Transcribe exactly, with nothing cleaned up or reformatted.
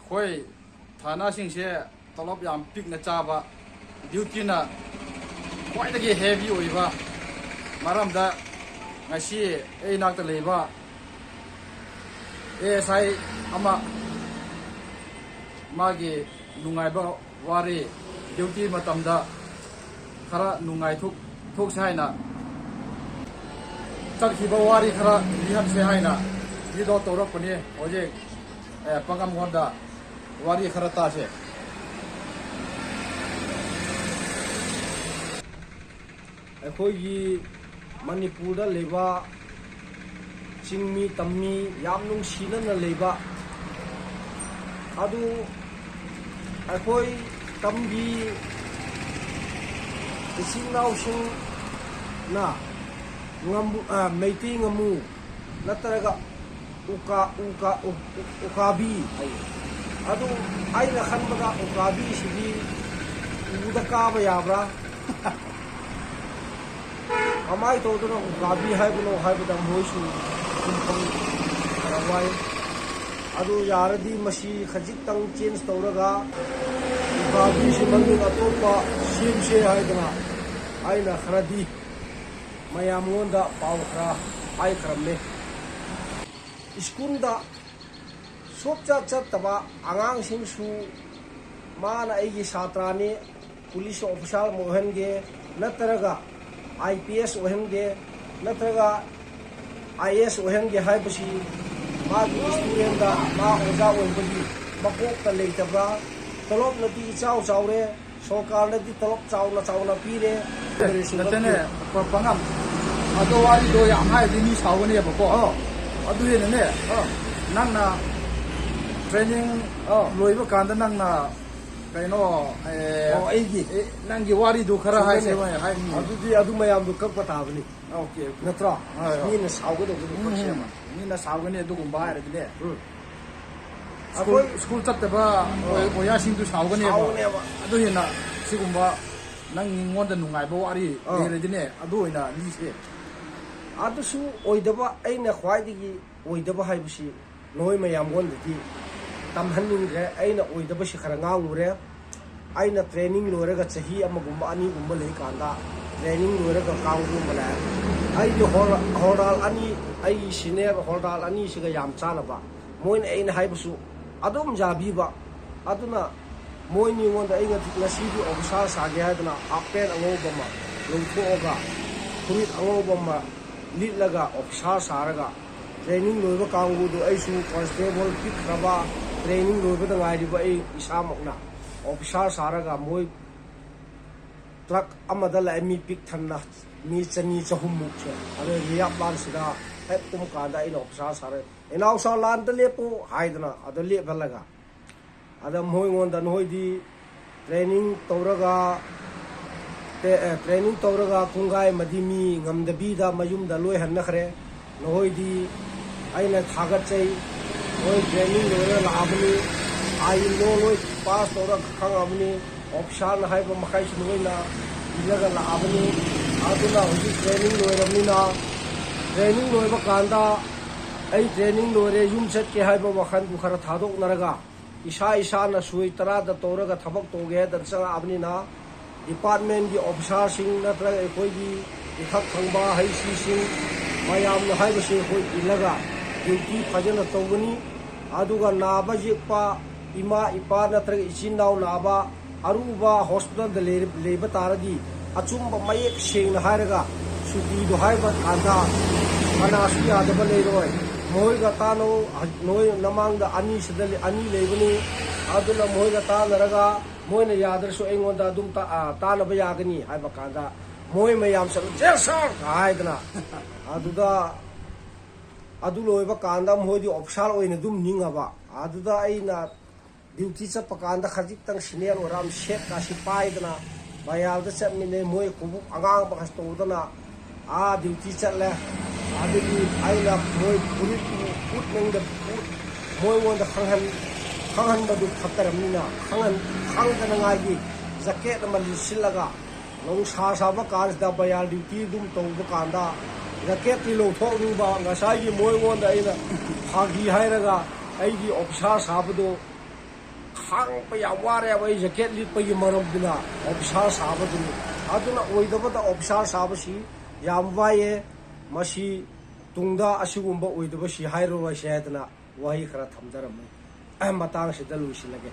ꯑꯩꯈꯣꯏ ꯊꯥꯅꯥꯁꯤꯡꯁꯦ ꯇꯣꯂꯣꯞ ꯌꯥꯝ ꯄꯤꯛꯅ ꯆꯥꯕ, ꯗ꯭ꯌꯨꯇꯤꯅ ꯈ꯭ꯋꯥꯏꯗꯒꯤ ꯍꯦꯚꯤ ꯑꯣꯏꯕ ꯃꯔꯝꯗ, ꯉꯁꯤ ꯑꯩ ꯏꯅꯥꯛꯇ ꯂꯩꯕ ꯑꯦ ꯑꯦꯁ ꯑꯥꯏ ꯑꯃ, ꯃꯥꯒꯤ ꯅꯨꯡꯉꯥꯏꯕ ꯋꯥꯔꯤ, ꯗ꯭ꯌꯨꯇꯤ ꯃꯇꯝꯗ ꯈꯔ ꯅꯨꯡꯉꯥꯏꯊꯣꯛ-, ꯊꯣꯛꯁꯦ ꯍꯥꯏꯅ, ꯆꯠꯈꯤꯕ ꯋꯥꯔꯤ ꯈꯔ ꯂꯤꯍꯟꯁꯦ ꯍꯥꯏꯅ ꯚꯤꯗꯤꯑꯣ ꯇꯧꯔꯛꯄꯅꯤ꯫ ꯍꯧꯖꯤꯛ, ꯑꯦ, ꯄꯥꯉꯝꯒꯣꯟꯗ ꯋꯥꯔꯤ ꯈꯔ ꯇꯥꯁꯦ꯫ ꯑꯩꯈꯣꯏꯒꯤ ꯃꯅꯤꯄꯨꯔꯗ ꯂꯩꯕ ꯆꯤꯡꯃꯤ ꯇꯝꯃꯤ ꯌꯥꯝ ꯅꯨꯡꯁꯤꯅꯅ ꯂꯩꯕ ꯑꯗꯨ ꯑꯩꯈꯣꯏ ꯇꯝꯒꯤ ꯏꯆꯤꯟ ꯏꯅꯥꯎꯁꯤꯡꯅ ꯉꯝꯕꯨ-, ꯑ, ꯃꯩꯇꯩ ꯉꯝꯃꯨ ꯅꯠꯇ꯭ꯔꯒ ꯎꯀꯥ-, ꯎꯀꯥ-, ꯎ-, ꯎ-, ꯎꯀꯥꯕꯤ ꯍꯥꯏꯌꯦ꯫ ꯑꯗꯨ ꯑꯩꯅ ꯈꯟꯕꯗ ꯎꯀꯥꯕꯤꯁꯤꯗꯤ ꯎꯗ ꯀꯥꯕ ꯌꯥꯕ꯭ꯔꯥ? ꯀꯃꯥꯏꯅ ꯇꯧꯗꯅ ꯎꯀꯥꯕꯤ ꯍꯥꯏꯕꯅꯣ ꯍꯥꯏꯕꯗ ꯃꯣꯏꯁꯨ ꯈꯨꯝꯐꯝ ꯈꯔ ꯋꯥꯏ꯫ ꯑꯗꯨ ꯌꯥꯔꯗꯤ ꯃꯁꯤ ꯈꯖꯤꯛꯇꯪ ꯆꯦꯟꯖ ꯇꯧꯔꯒ ꯎꯀꯥꯕꯤꯁꯤ ꯃꯃꯤꯡ ꯑꯇꯣꯞꯄ ꯁꯦꯝꯁꯦ ꯍꯥꯏꯗꯅ ꯑꯩꯅ ꯈꯔꯗꯤ ꯃꯌꯥꯝꯉꯣꯟꯗ ꯄꯥꯎ ꯈꯔ ꯍꯥꯏꯈ꯭ꯔꯝꯃꯦ꯫ ꯁ꯭ꯀꯨꯜꯗ ꯁꯨꯞꯆꯠ ꯆꯠꯇꯕ ꯑꯉꯥꯡꯁꯤꯡꯁꯨ ꯃꯥꯅ ꯑꯩꯒꯤ ꯁꯥꯇ꯭ꯔꯥꯅꯤ, ꯄꯨꯂꯤꯁ ꯑꯣꯐꯤꯁꯥꯔ ꯑꯃ ꯑꯣꯏꯍꯟꯒꯦ, ꯅꯠꯇ꯭ꯔꯒ ꯑꯥꯏ ꯄꯤ ꯑꯦꯁ ꯑꯣꯏꯍꯟꯒꯦ, ꯅꯠꯇ꯭ꯔꯒ ꯑꯥꯏ ꯑꯦꯁ ꯑꯣꯏꯍꯟꯒꯦ ꯍꯥꯏꯕꯁꯤ ꯃꯥꯒꯤ ꯁ꯭ꯇꯨꯗꯦꯟꯗ ꯃꯥ ꯑꯣꯖꯥ ꯑꯣꯏꯕꯒꯤ ꯃꯀꯣꯛꯇ ꯂꯩꯇꯕ꯭ꯔꯥ? ꯇꯣꯂꯣꯞꯅꯗꯤ ꯏꯆꯥꯎ ꯆꯥꯎꯔꯦ, ꯁꯔꯀꯥꯔꯅꯗꯤ ꯇꯣꯂꯣꯞ ꯆꯥꯎꯅ ꯆꯥꯎꯅ ꯄꯤꯔꯦ꯫ ꯅꯠꯇꯦꯅꯦ, ꯄ-, ꯄꯥꯉꯝ꯫ ꯑꯗꯣ ꯋꯥꯔꯤꯗꯣ ꯌꯥꯝ ꯍꯥꯏꯔꯗꯤ ꯃꯤ ꯁꯥꯎꯒꯅꯦꯕꯀꯣ꯫ ꯑꯥ꯫ ꯑꯗꯨ ꯍꯦꯟꯅꯅꯦ, ꯑꯥ꯫ ꯅꯪꯅ ꯇ꯭ꯔꯦꯅꯤꯡ ꯑꯥ꯫ ꯂꯣꯏꯕ ꯀꯥꯟꯗ ꯅꯪꯅ ꯀꯩꯅꯣ, ꯑꯦ, ꯑꯣ, ꯑꯩꯒꯤ? ꯑꯦ, ꯅꯪꯒꯤ ꯋꯥꯔꯤꯗꯨ ꯈꯔ ꯆꯨꯝꯃꯤꯅꯦ꯫ ꯍꯥꯏꯁꯦ, ꯍꯣꯏ, ꯍꯥꯏ-, ꯎꯝ꯫ ꯑꯗꯨꯗꯤ ꯑꯗꯨ ꯃꯌꯥꯝꯗꯣ ꯀꯛꯄ ꯇꯥꯕꯅꯤ꯫ Okay, okay. ꯅꯠꯇ꯭ꯔꯣ? ꯍꯣꯏ, ꯍꯣꯏ꯫ ꯃꯤꯅ ꯁꯥꯎꯒꯗꯧꯕꯗꯣ ꯎꯝ, ꯀꯛꯁꯦꯕ꯫ ꯃꯤꯅ ꯁꯥꯎꯒꯅꯤ ꯑꯗꯨꯒꯨꯝꯕ ꯍꯥꯏꯔꯗꯤꯅꯦ꯫ ꯎꯝ꯫ ꯁ꯭ꯀꯨꯜ, ꯑꯩꯈꯣꯏ ꯁ꯭ꯀꯨꯜ ꯆꯠꯇꯕ ꯑꯣꯏ-, ꯑꯣꯖꯥꯁꯤꯡꯗꯨ ꯁꯥꯎꯒꯅꯦꯕ꯫ ꯁꯥꯎꯒꯅꯦꯕ꯫ ꯑꯗꯨ ꯍꯦꯟꯅ ꯁꯤꯒꯨꯝꯕ ꯅꯪ ꯅꯉꯣꯟꯗ ꯅꯨꯡꯉꯥꯏꯕ ꯋꯥꯔꯤ ꯑꯥ꯫ ꯂꯩꯔꯗꯤꯅꯦ, ꯑꯗꯨ ꯑꯣꯏꯅ ꯂꯤꯁꯦ꯫ ꯑꯗꯨꯁꯨ ꯑꯣꯏꯗꯕ, ꯑꯩꯅ ꯈ꯭ꯋꯥꯏꯗꯒꯤ ꯑꯣꯏꯗꯕ ꯍꯥꯏꯕꯁꯤ ꯅꯣꯏ ꯃꯌꯥꯝꯉꯣꯟꯗꯗꯤ ꯇꯝꯍꯟꯅꯤꯡꯗ꯭ꯔꯦ꯫ ꯑꯩꯅ ꯑꯣꯏꯗꯕꯁꯤ ꯈꯔ ꯉꯥꯡꯉꯨꯔꯦ꯫ ꯑꯩꯅ training ꯂꯣꯏꯔꯒ ꯆꯍꯤ ꯑꯃꯒꯨꯝꯕ ꯑꯅꯤꯒꯨꯝꯕ ꯂꯩꯀꯥꯟꯗ, training ꯂꯣꯏꯔꯒ ꯀꯥꯡꯒꯨꯝꯕ ꯂꯥꯛꯑꯦ꯫ ꯑꯩꯗꯤ ꯍꯣꯔ-, ꯍꯣꯔꯗꯥꯜ ꯑꯅꯤ, ꯑꯩꯒꯤ senior ꯍꯣꯔꯗꯥꯜ ꯑꯅꯤꯁꯤꯒ ꯌꯥꯝ ꯆꯥꯟꯅꯕ꯫ ꯃꯣꯏꯅ ꯑꯩꯅ ꯍꯥꯏꯕꯁꯨ ꯑꯗꯨꯝ ꯌꯥꯕꯤꯕ꯫ ꯑꯗꯨꯅ ꯃꯣꯏꯅꯤꯉꯣꯟꯗ ꯑꯩ ꯉꯁꯤ-, ꯉꯁꯤꯗꯤ officer ꯁꯥꯒꯦ ꯍꯥꯏꯗꯅ half pant ꯑꯉꯧꯕ ꯑꯃ ꯂꯧꯊꯣꯛꯑꯒ, ꯐꯨꯔꯤꯠ ꯑꯉꯧꯕ ꯑꯃ ꯂꯤꯠꯂꯒ officer ꯁꯥꯔꯒ, training ꯂꯣꯏꯕ ꯀꯥꯡꯕꯨꯗꯨ ꯑꯩꯁꯨ constable ꯄꯤꯛꯈ꯭ꯔꯕ, training ꯂꯣꯏꯕꯗ ꯉꯥꯏꯔꯤꯕ ꯑꯩ ꯏꯁꯥꯃꯛꯅ officer ꯁꯥꯔꯒ ꯃꯣꯏ truck ꯑꯃꯗ ꯂꯥꯛꯑꯦ, ꯃꯤ ꯄꯤꯛ ꯊꯟꯅ, ꯃꯤ ꯆꯅꯤ ꯆꯍꯨꯝꯃꯨꯛꯁꯦ꯫ ꯑꯗꯨ ꯔꯤꯌꯥꯞ ꯂꯥꯟꯁꯤꯗ ꯍꯦꯛ ꯀꯨꯝ ꯀꯥꯟꯗ ꯑꯩꯅ officer ꯁꯥꯔꯦ, "ꯏꯅꯥꯎꯁꯥ ꯂꯥꯟꯗ ꯂꯦꯞꯄꯨ" ꯍꯥꯏꯗꯅ ꯑꯗ ꯂꯦꯞꯍꯜꯂꯒ, ꯑꯗ ꯃꯣꯏꯉꯣꯟꯗ, "ꯅꯈꯣꯏꯗꯤ training ꯇꯧꯔꯒ, ꯇꯦ-, ꯑꯦ, training ꯇꯧꯔꯒ ꯀꯨꯡꯒꯥꯏ ꯑꯃꯗꯤ ꯃꯤ ꯉꯝꯗꯕꯤꯗ ꯃꯌꯨꯝꯗ ꯂꯣꯏ ꯍꯟꯅꯈ꯭ꯔꯦ꯫ ꯅꯈꯣꯏꯗꯤ ꯑꯩꯅ ꯊꯥꯒꯠꯆꯩ꯫ ꯅꯈꯣꯏ training ꯂꯣꯏꯔ ꯂꯥꯛꯑꯕꯅꯤ, ꯑꯥꯏꯟꯗꯣ ꯂꯣꯏ pass ꯇꯧꯔ ꯈꯪꯉꯕꯅꯤ, officerꯅ ꯍꯥꯏꯕ ꯃꯈꯩꯁꯨ ꯂꯣꯏꯅ ꯏꯜꯂꯒ ꯂꯥꯛꯑꯕꯅꯤ꯫ ꯑꯗꯨꯅ ꯍꯧꯖꯤꯛ training ꯂꯣꯏꯔꯕꯅꯤꯅ, training ꯂꯣꯏꯕ ꯀꯥꯟꯗ ꯑꯩ training ꯂꯣꯏꯔꯦ, ꯌꯨꯝ ꯆꯠꯀꯦ ꯍꯥꯏꯕ ꯋꯥꯈꯜꯗꯨ ꯈꯔ ꯊꯥꯗꯣꯛꯅꯔꯒ, ꯏꯁꯥ ꯏꯁꯥꯅ ꯁꯣꯏ ꯇꯔꯥꯗ ꯇꯧꯔꯒ ꯊꯕꯛ ꯇꯧꯒꯦ ꯍꯥꯏꯗꯅ ꯆꯪꯉꯛꯑꯕꯅꯤꯅ, departmentꯀꯤ officerꯁꯤꯡ ꯅꯠꯇ꯭ꯔꯒ ꯑꯩꯈꯣꯏꯒꯤ ꯏꯊꯛ ꯊꯪꯕ ꯍꯩꯁꯤꯡ ꯃꯌꯥꯝꯅ ꯍꯥꯏꯕꯁꯤ ꯑꯩꯈꯣꯏ ꯏꯜꯂꯒ duty ꯐꯖꯅ ꯇꯧꯒꯅꯤ꯫ ꯑꯗꯨꯒ ꯅꯥꯕ ꯌꯦꯛꯄ ꯏꯃꯥ ꯏꯄꯥ ꯅꯠꯇ꯭ꯔꯒ ꯏꯆꯤꯟ ꯏꯅꯥꯎ ꯅꯥꯕ ꯑꯔꯨꯕ hospitalꯗ ꯂꯩꯔ-, ꯂꯩꯕ ꯇꯥꯔꯗꯤ, ꯑꯆꯨꯝꯕ ꯃꯌꯦꯛ ꯁꯦꯡꯅ ꯍꯥꯏꯔꯒ ꯁꯨꯇꯤꯗꯣ ꯍꯥꯏꯕ ꯀꯥꯟꯗ ꯀꯅꯥꯁꯨ ꯌꯥꯗꯕ ꯂꯩꯔꯣꯏ꯫ ꯃꯈꯣꯏꯒ ꯇꯥꯟꯅꯧ, ꯅꯣꯏ ꯅꯃꯥꯡꯗ ꯑꯅꯤꯁꯤꯗ ꯂꯩ-, ꯑꯅꯤ ꯂꯩꯕꯅꯤ꯫ ꯑꯗꯨꯅ ꯃꯈꯣꯏꯒ ꯇꯥꯟꯅꯔꯒ ꯃꯣꯏꯅ ꯌꯥꯗ꯭ꯔꯁꯨ ꯑꯩꯉꯣꯟꯗ ꯑꯗꯨꯝ ꯇ-, ꯑ, ꯇꯥꯟꯅꯕ ꯌꯥꯒꯅꯤ ꯍꯥꯏꯕ ꯀꯥꯟꯗ ꯃꯣꯏ ꯃꯌꯥꯝꯁꯦ, "Yes, sir!" ꯍꯥꯏꯗꯅ ꯑꯗꯨꯗ ꯑꯗꯨ ꯂꯣꯏꯕ ꯀꯥꯟꯗ ꯃꯈꯣꯏꯗꯤ officer ꯑꯣꯏꯅ ꯑꯗꯨꯝ ꯅꯤꯡꯉꯕ꯫ ꯑꯗꯨꯗ ꯑꯩꯅ duty ꯆꯠꯄ ꯀꯥꯟꯗ ꯈꯖꯤꯛꯇꯪ senior ꯑꯣꯏꯔꯛꯑꯝ ꯁꯦꯠꯀꯥꯁꯤ ꯄꯥꯏꯗꯅ ꯃꯌꯥꯝꯗ ꯆꯠꯃꯤꯟꯅꯩ꯫ ꯃꯣꯏ ꯈꯣꯡꯎꯞ ꯑꯉꯥꯡꯕꯒ ꯇꯧꯗꯅ ꯑꯥ duty ꯆꯠꯂꯦ꯫ ꯑꯗꯒꯤ ꯑꯩꯅ ꯃꯣꯏ ꯐꯨꯔꯤꯠ ꯎꯠꯅꯤꯡꯗ ꯎꯠ-, ꯃꯣꯏꯉꯣꯟꯗ ꯈꯪꯍꯟ-, ꯈꯪꯍꯟꯕꯗꯨ ꯐꯠꯇꯔꯝꯅꯤꯅ ꯈꯪꯍꯟ-, ꯈꯪꯗꯅꯉꯥꯏꯒꯤ jacket ꯑꯃ ꯂꯤꯠꯁꯤꯜꯂꯒ ꯅꯨꯡꯁꯥ ꯁꯥꯕ ꯀꯥꯟꯁꯤꯗ ꯕꯌꯥꯜ duty ꯑꯗꯨꯝ ꯇꯧꯕ ꯀꯥꯟꯗ jacketꯇꯤ ꯂꯧꯊꯣꯛꯅꯤꯡꯕ, ꯉꯁꯥꯏꯒꯤ ꯃꯣꯏꯉꯣꯟꯗ ꯑꯩꯅ ꯐꯥꯒꯤ ꯍꯥꯏꯔꯒ ꯑꯩꯒꯤ ꯑꯣꯐꯤꯁꯥꯔ ꯁꯥꯕꯗꯣ ꯈꯥꯡꯕ ꯌꯥꯝ ꯋꯥꯔꯦꯕ꯫ ꯑꯩ ꯖꯦꯀꯦꯠ ꯂꯤꯠꯄꯒꯤ ꯃꯔꯝꯗꯨꯅ ꯑꯣꯐꯤꯁꯥꯔ ꯁꯥꯕꯗꯨꯅꯤ꯫ ꯑꯗꯨꯅ ꯑꯣꯏꯗꯕꯗ ꯑꯣꯐꯤꯁꯥꯔ ꯁꯥꯕꯁꯤ ꯌꯥꯝ ꯋꯥꯏꯑꯦ꯫ ꯃꯁꯤ ꯇꯨꯡꯗ ꯑꯁꯤꯒꯨꯝꯕ ꯑꯣꯏꯗꯕꯁꯤ ꯍꯥꯏꯔꯔꯣꯏꯁꯦ ꯍꯥꯏꯗꯅ ꯋꯥꯍꯩ ꯈꯔ ꯊꯝꯖꯔꯝꯃꯤ꯫ ꯃꯇꯥꯡꯁꯤꯗ ꯂꯣꯏꯁꯤꯜꯂꯒꯦ꯫